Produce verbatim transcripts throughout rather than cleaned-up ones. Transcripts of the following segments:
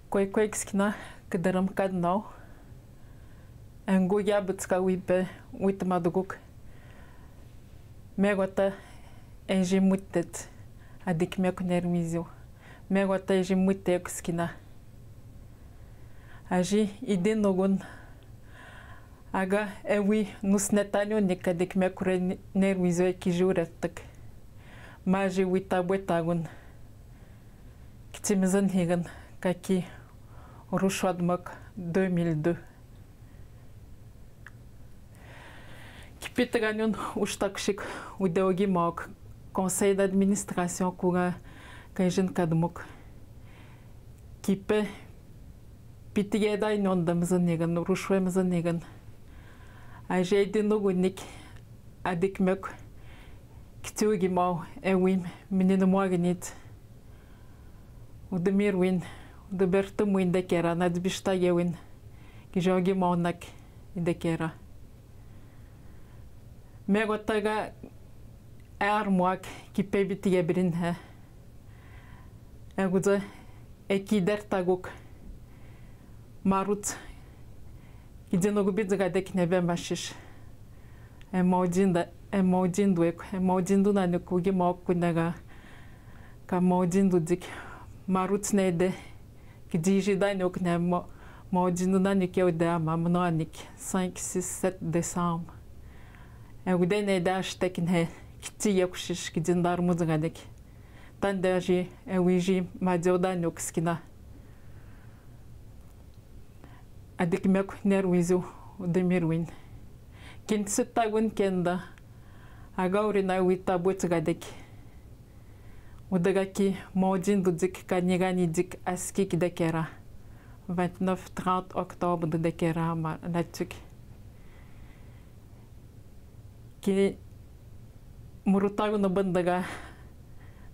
Kwekwe kisikina, kidirim kadinao. Engu ya butika wipe, witma duguk. Megwata eji mwitet, adikimeko Neriwinziu. Megwata eji mwite kisikina. Aji idin nugun. Aga ewi nusinetani oni kadikimeko re Neriwinziu e kiji uretek. Maji wita bwetagun. Kiti mizan higan, kaki rushwadmak deux mille deux. Kipitagani un ushtakushik ude ogi maok conseil d'administration kuga kajin kadmuk. Kipe pitige dai non da mizan higan, rushwe mizan higan. Aji idin nugunik adikimeko. Kiti ogi mao, ewi minin mwaginit. Ude mirwin, ude bertumuin dekera, nadbishta gewin. Kiji ogi mao nak dekera. Megwata ga armwak kipe bitige birin he. Egude eki dertaguk. Marut. Kidi nugu bidi gadek nebe mashish. E maodinda, e maodindu eko, e maodindu nani kugi maoku nega. Ka maodindu dik. Marut nede. Kidi iji dani ok ne ma-, maodindu nani ke ude ama mnonik. Cinq, six, sept décembre. Egude nede ashtek ne. Kiti yekushish kidi ndar mudu gadek. Tande aji, ewi ji, madio dani ok kisikina. Adikimeko Neriwinziu, ude mirwin. Kin sitagun kenda, aga urina wita bwet gadek. Ude gaki maodindu dik, kanigani dik, aski kidekera. Vingt-neuf, trente octobre de dekera, ma, natuk. Ki murutagun bandaga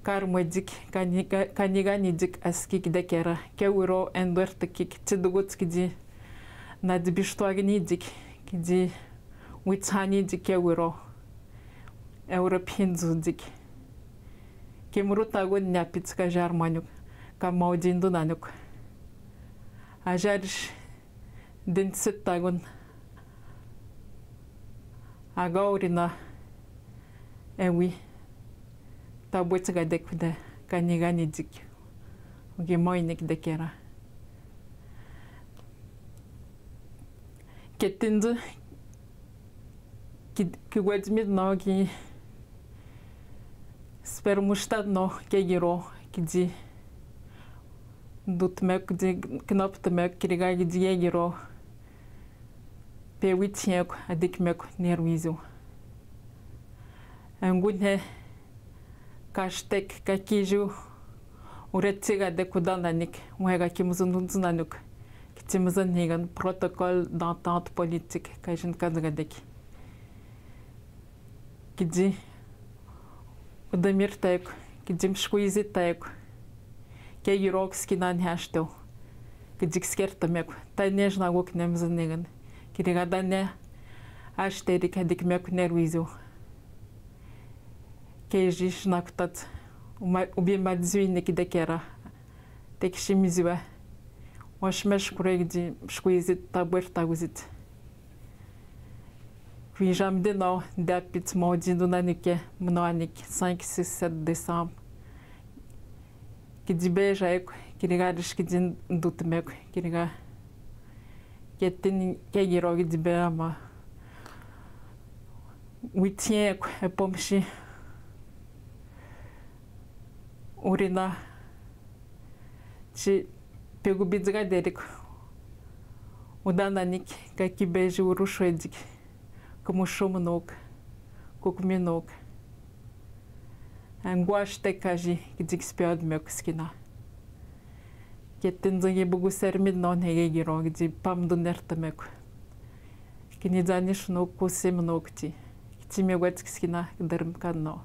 karmwe dik, kani-, ka-, kanigani dik aski kidekera, ke wiro enduertekik, tidugut kidi, nadbishtuagni dik, kidi witsani dik ke wiro, Europe hindu dik. Ki murutagun niapit ka jarmanuk, ka maodindu nanuk. Ajarish Din sitagun. Aga urina. Ewi. Tabwet gadek de. Kanigani dik. Ogi maoinek dekera. Ketindu. Ki, ki gwedmit no ki spermushtat no ke giro kidi dutmek di knoptmek kiriga kidi ke giro pe witieko adikmek nerwizo. Angunhe kashtek kakiju uretsiga de kudandanik, mwega kimuzundunzunanuk, kitimuzan higan protocole d'entente politique, kajin kadgadek. Kidi udamirtek, kidi mshkuiztek, ke girok skinan hashtel, kidi kskertmek, tanejna gok nemzan higan, kiriga dane ashterik adikmek nerwizo. Keji shnaktat, uma, ubi madzui ne kidekera, tekshi mizua, washmesh kurek di, shkuizit, tabwer taguzit. Kwijam de no, de apit mo di nduna nike, mno anik, cinq, six, sept décembre. Kidi beja ek, kiriga dish kidi ndutmek, kiriga. Ketin, ke giro kidi be ama. Witien ek, e pomshi. Urina. Ti, pegu bidiga derik. Udananik, ka kibeji urushwedik. Kumushum nuk, kukumi nuk. Anguash tekaji, kidik spiad mek skina. Ketin zangi bugu sermid non hege giro, kidi pam duner temek. Kini danish nuk, kusim nuk ti. Kiti megwet skina, kederm kan no.